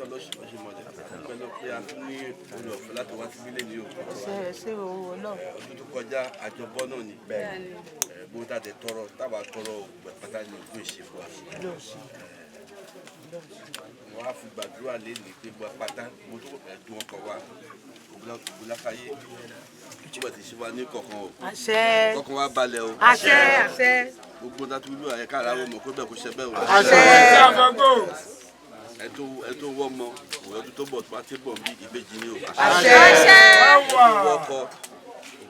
Ọlọ́ṣìmọ̀lẹ́ pẹ̀lú pé a tún ní oore ọ̀fẹ́ láti wá síbí lẹ́ni o. Ṣe ẹ ṣe o, Ọlọ́run. Ọdún tó kọjá, àjọbọ́ náà ni. Bó tá a tẹ tọrọ, táwa tọrọ pátá ní ogún ìṣe fún wa. Wọ́n á fi gbàdúrà lẹ́ni pé gbọ́ pátá mo tó ẹ̀dùn ọkọ̀ wa ògùnlákàyé túbọ̀ ti ṣe wa ní kọ̀ọ̀kan o. Àṣẹ. Kọ̀ọ̀kan wa balẹ̀ o. Àṣẹ, àṣẹ. Gbogbo tá a tún lù àyẹ̀ká ara wọn mọ̀ pé bẹ́ẹ̀ kò ṣe bẹ́ẹ̀ o. Àṣẹ. Ẹ tó wọ́ ọmọ òwe ọdún tó bọ̀, tó bá ti bọ̀ bí ìbejì ni o. Àṣẹ. Ìwọ ọkọ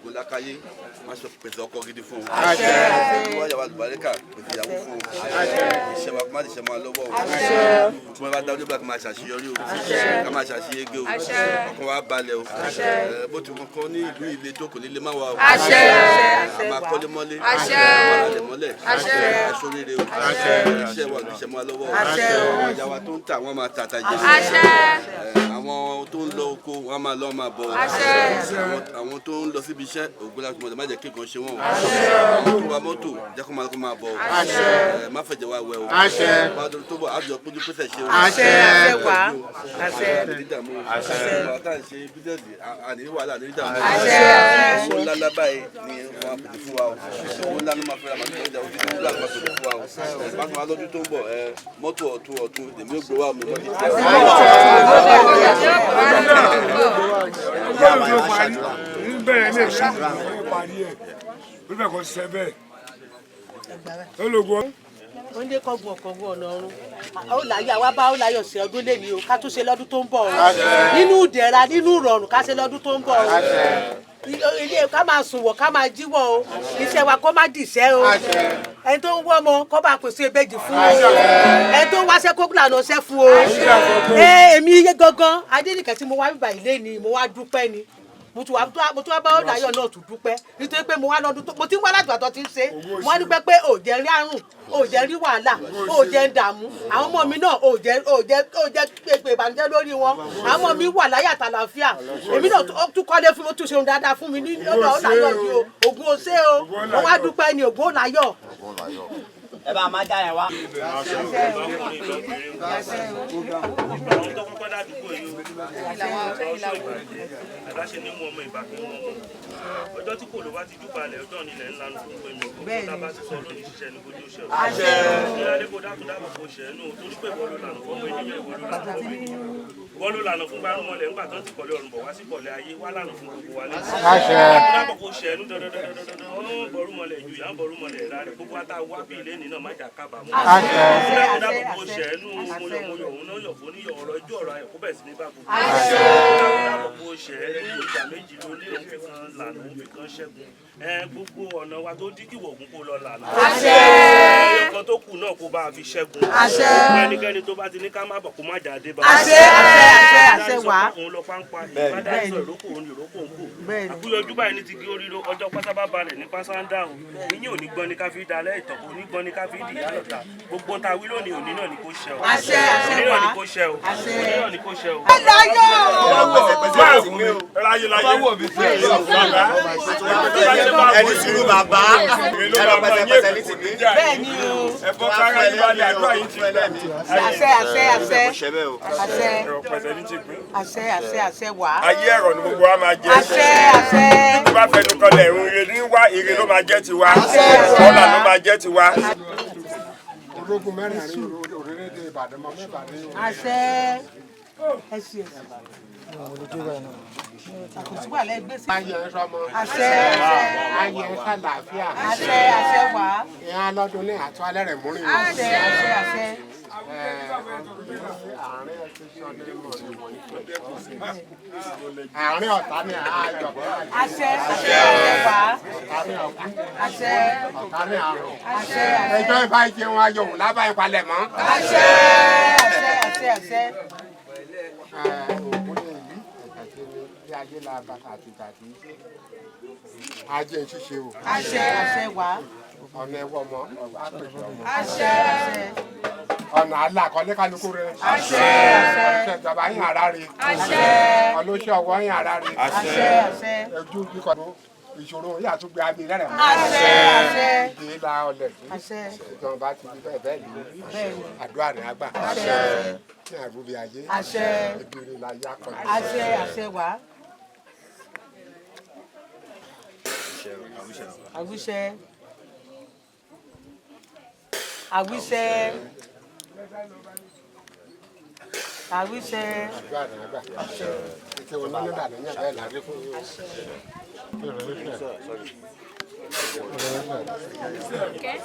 ògùnlákàyé má sọ, pèsè ọkọ gidi fún o. Àṣẹ. Ìwọ ìyàwó àlùbáríkà, pèsè ìyàwó fún o. Iṣẹ́ wa má ti ṣe máa lọ́wọ́ o. Tí wọ́n bá dá ojú bá, kí máa ṣàṣeyọrí o, ká máa ṣàṣeyege o. Ọkàn wa balẹ̀ o. Bó ti kọ́ ní ìlú ilé tó kò ní lè má wa o. A máa kọ́lé mọ́lé, a máa ralẹ̀ mọ́lẹ̀, aṣoríire o. Iṣẹ́ wa ò ní ṣe máa lọ́wọ́ o. Ìyá wa tó ń tà, wọ́n máa tà tàjẹ́. Àwọn tó ń lọ oko, wọ́n máa lọ, máa bọ̀. Àwọn tó ń lọ síbi iṣẹ́ ògbó láti mọ̀lẹ́, má jẹ́ kí nǹkan ṣe wọ́n o. Àwọn tó wa mọ́tò, jẹ́ kó máa bọ̀ o. Má fẹ̀jẹ̀ wa wẹ̀ o. Bá tó bọ̀ àjọ péjú pèsè ṣe o. Àṣẹ, àṣẹ wá, àṣẹ. Àní dààmú o. Àwọn tá à ń ṣe business, àní wàhálà, àní dààmú. Owó ńlá ńlá báyìí ni wọ́n á pèsè fún wa o. Owó ńlá ló máa fẹ́ ra màá tó ọjà ojú ńlá ló máa pèsè fún wa o. Bá tó wá lọ́dún tó ń bọ̀, mọ́tò ọ̀tún ọ̀tún èmi ò gbé wa mi mọ́tò Ọlọ́run tó parí ń bẹ̀rẹ̀ ní ìṣàdúrà ó parí ẹ̀ ó bẹ̀ kọ́ ṣiṣẹ́ bẹ́ẹ̀ ológun. Ó ń dé kọ́gun ọ̀kọ̀gun ọ̀nà ọ̀run. Ó láyọ̀, àwa bá ó láyọ̀ sí ọdún lèmi o. Ká tún ṣe lọ́dún tó ń bọ̀ o, nínú ìdẹ̀ra, nínú ìrọ̀rùn. Ká ṣe lọ́dún tó ń bọ̀ o. Ilé ká máa sùn wọ̀, ká máa jíwọ̀ o. Iṣẹ́ wa kó má dìṣẹ́ o. Ẹni tó ń wọ́ ọmọ, kó bá pèsè ìbejì fún o. Ẹni tó ń wáṣẹ́, kó lànà ọṣẹ́ fún o. Ẹ èmi iye gangan Adénìkẹ́ tí mo wá bíbà ilé ni mo wá dúpẹ́ ni. Mo tún wá bá ọ̀dàyọ̀ náà tún dúpẹ́, nítorí pé mo wá lọ́dún tó mo ti ń wá láti gbàtọ́ ti ń ṣe. Mo wá dúpẹ́ pé ò jẹ́ rí àrùn, ò jẹ́ rí wàhálà, ò jẹ́ ń dààmú. Àwọn ọmọ mi náà, ò jẹ́ pèpè ìbànújẹ́ lórí wọn. Àwọn ọmọ mi wà láyà àtàlàáfíà. Èmi náà ó tún kọ́lé fún mi, ó tún ṣe ohun dáadáa fún mi ní ọ̀dọ̀ ọ̀làyọ̀ yìí o. Ògùn ò ṣe o. Mo wá dúpẹ́ ni, ògùn ọ̀làyọ̀. Ẹ bá máa já yẹn wá. Àwọn tó kọ́kọ́ dádúgbò yìí o, àdáṣe ní mú ọmọ ìbàkí mú ọmọ. Ọjọ́ tí kò ló bá ti dúpalẹ̀, ọjọ́ nílẹ̀ ńlá ló ń pè mí. Gbogbo tá a bá ti sọ lónìí, ṣiṣẹ́ ní kojú ṣe o. Ìlànà kò dákun dábò kò ṣẹ́ nù, torí pé ìwọ ló lànà fọmọ ènìyàn, ìwọ ló lànà fọmọ ènìyàn, ìwọ ló lànà fún gbárùmọlẹ̀ ńgbà tán ti kọ̀lé ọ̀run bọ̀ wá sí kọ̀lé ayé wá, lànà fún gbogbo wa lẹ́sìn. Dákun dábò kò ṣẹ́ nù dandandandandandan. Ó ń bọ̀rùmọlẹ̀ ju ìyá ń bọ̀rùmọlẹ̀ rárẹ̀. Gbogbo ata wá bí ilé nìyẹn, má jà kábàámọ̀. Dákun dábò kò ṣẹ́ nù. Mọ́yọ̀mọ́yọ̀ òun náà yọ̀ fún níyọ̀, ọ̀rọ̀ ijó, ọ̀rọ̀ ayọ̀ kó bẹ̀ sí ní bá gbogbo. Dákun dábò kò ṣẹ́ nù. Ìjà méjì ló ní, òun fi kan lànà, òun fi kan ṣẹ́gun. Ẹ gbogbo ọ̀nà wa tó dí kíwọ̀ ògùn kó lọ lànà. Ẹyọ kan tó kù náà, kó bá a fi ṣẹ́gun. Ẹnikẹ́ni tó bá ti ní ká má bọ̀, kó má jáde bá. Àṣẹ, àṣẹ, àṣẹ, àṣẹ wá. Òun lọ páńpá ìbádá sọ ìrókò, òun ìrókò ń kù. Àkúyọjú báyìí ní ti gé oríro, ọjọ́ pátá bá balẹ̀ ní pásá ń dáhùn. Ìyín ò ní gbọ́n ní ká fi dalẹ̀, ìtàn kò ní gbọ́n ní ká fi dìyà lọ́ta. Gbogbo ta wí lónìí, òní náà ni kò ṣẹ o. Àṣẹ, àṣẹ Òní náà wá. ni kò ṣẹ o. Àṣẹ. Òní náà ni kò ṣẹ o. Láyé láyé bàbá. Ẹni sùúrù bàbá, ẹ̀rọ pẹsẹpẹsẹ ní tìmí. Bẹ́ẹ̀ ni o. Ẹ̀fọ́ kára yín balẹ̀, àdúrà yín ti gbà. Àṣẹ, àṣẹ, àṣẹ. Ṣẹ bẹ́ẹ̀ o. Àṣẹ. Ẹ̀rọ pẹsẹ ní tìpín. Àṣẹ, àṣẹ, àṣẹ wá. Ayé ẹ̀rọ ni gbogbo wa máa jẹ. Àṣẹ, àṣẹ. Bí bá fẹnu kanlẹ̀ ìrun, ire ní wá, ire ló máa jẹ́ tiwa, ọ̀là ló máa jẹ́ tiwa. Ológun mẹ́rin òrèrèdè Ìbàdàn mọ́ mẹ́bàá ní òun. Àṣẹ, ẹ ṣe kò sí wà lẹ́gbẹ́ sí. Ayé ẹ sọmọ. Àṣẹ, àṣẹ. Ayé ẹ sàlàáfíà. Àṣẹ, àṣẹ wá. Ìyá lọ́dún ní àtọ́ alẹ́ rẹ̀ múrin. Àṣẹ, àṣẹ, àṣẹ. Àárín ẹsẹ̀ sọ ní mọ̀ ní wọ̀nyí. Àárín ọ̀tá ni àjọ. Àṣẹ, àṣẹ, àṣẹ wá. Ọ̀tá ní ọkú. Àṣẹ. Ọ̀tá ní àrùn. Àṣẹ, àṣẹ. Ẹjọ́ ìbá jẹun ayọ̀ òun lábá ìpalẹ̀ mọ́. Àṣẹ, àṣẹ, àṣẹ, àṣẹ. Ògùn ní èyí àti ní bí ayé la bàtà àti tàbí ajé ń ṣíṣe o. Àṣẹ, àṣẹ wá. Ọ̀nà ẹ̀wọ̀ ọmọ àpèjọ ọmọ. Àṣẹ, àṣẹ. Ọ̀nà alákọ̀ọ́lé kálukú rẹ̀. Àṣẹ, àṣẹ. Ọ̀ṣẹ́ ìjọba yín ara rẹ̀. Àṣẹ. Ọlọ́ṣẹ́ ọwọ́ yín ara rẹ̀. Àṣẹ, àṣẹ. Ojú kíkọ́ Ìṣòro yà tún gbé abẹ rẹ̀ mọ́. Àṣẹ, àṣẹ. Ìdè la ọlẹ̀ sí. Àṣẹ. Ìjọba ti fi bẹ́ẹ̀ bẹ́ẹ̀ lé. Bẹ́ẹ̀ni. Àdúrà rẹ̀ á gbà. Àṣẹ. Ní àrùbí ayé. Àṣẹ. Ìbéèrè la yá kọ́. Àṣẹ, àṣẹ wá. Àwíṣẹ. Àwíṣẹ. Àwíṣẹ. Àdúrà rẹ̀ á gbà. Ètò onílé làníyàn bẹ́ẹ̀ la rí fún yín o. Okay.